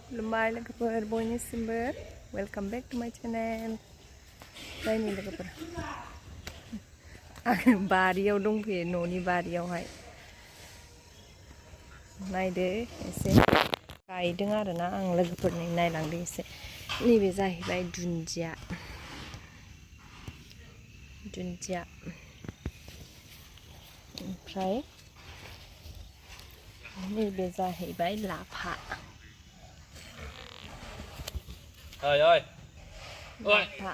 खुलुमबाय लोगोफोर बयनिसिमबो welcome back to माय चेनेल जायनि लोगोफोर आं बारियाव दंफैयो न'नि बारियावहाय नायदो एसे गायदों आरोना आं लोगोफोरनि नायलांदो एसे नैबे जाहैबाय दुन्दिया ओमफ्राय नैबे जाहैबाय लाफा लाफा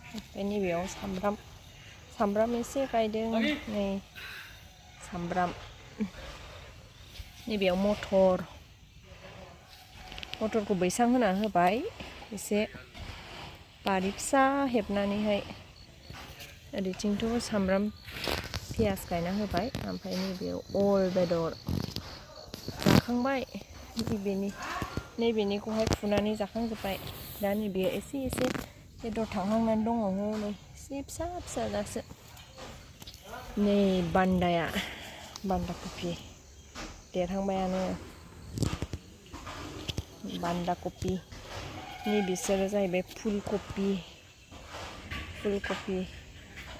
ओमफ्राय नैबेयाव सामब्राम एसे गायदों नै सामब्राम नैबेयाव मटरखौ बैसां होना होबाय एसे बारि फिसा हेबनानैहाय ओरैथिंथ' सामब्राम पियाज गायना होबाय ओमफ्राय नैबेयाव अल बेदर जाखांबाय नैबेनिखौहाय फुनानै जाखांजोब्बाय दा नैबे एसे बेदर थांहांनानै दङ नै एसे फिसा दासो नै बान्दा कफि देरहांबायानो बान्दा कफि नै बिसोरो जाहैबाय फुल कफि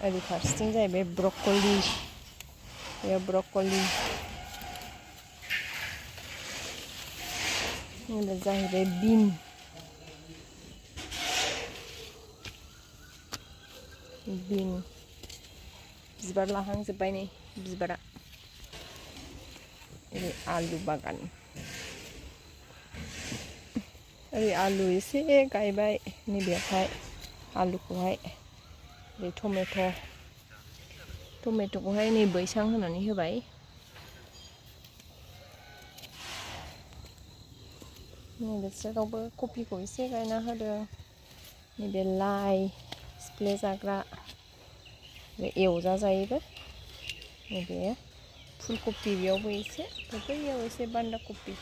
ओरै फारसेथिं जाहैबाय ब्रकलि बेयाव ब्रकलि नैबे जाहैबाय बिन बिबार लाहांजोब्बाय नै बिबारा ओरै आलु बागान ओरै आलु एसे गायबाय नैबेयावहाय आलुखौहाय ओरै टमेट'खौहाय नै बैसां होनानै होबाय नैबे सेरावबो कफिखौ एसे गायना होदों नैबे लाइ सिफ्लेजाग्रा एवजाजायोबो नैबे फुल कफि बेयावबो एसे बैयाव एसे बान्दा कफि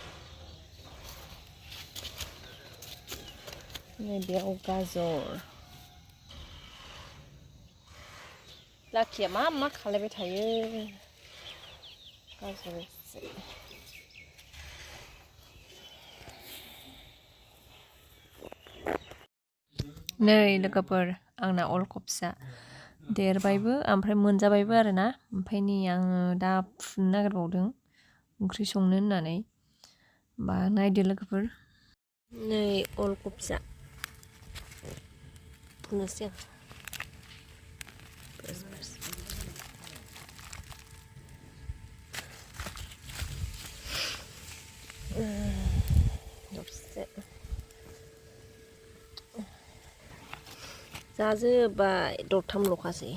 नैबेयाव गाजर लाखिया मा खालायबाय थायो गाजर एसे नै लोगोफोर आंना अलकबिया देरबायबो ओमफ्राय मोनजाबायबो आरोना ओमफ्राय नै आङो दा फुनो नागिरबावदों ओंख्रि संनो होननानै बा नायदो लोगोफोर नै अलकबिया फुनोसै जाजोब्बाय दरथामल'खासै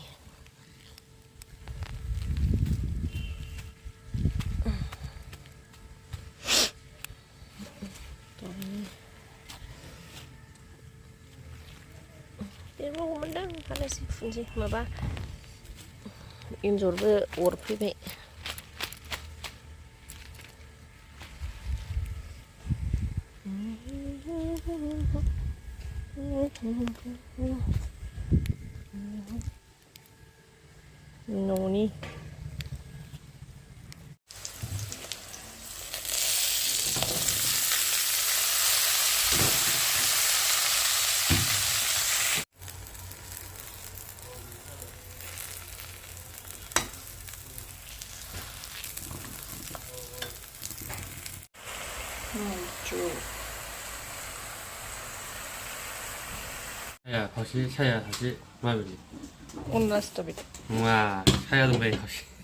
देरबावगौमोनदां हालासै फुनसै माबा एन्जरबो अरफैबाय न'नि 차야 다시 마무리 오늘 라스트 비트 와 차야 동생 다시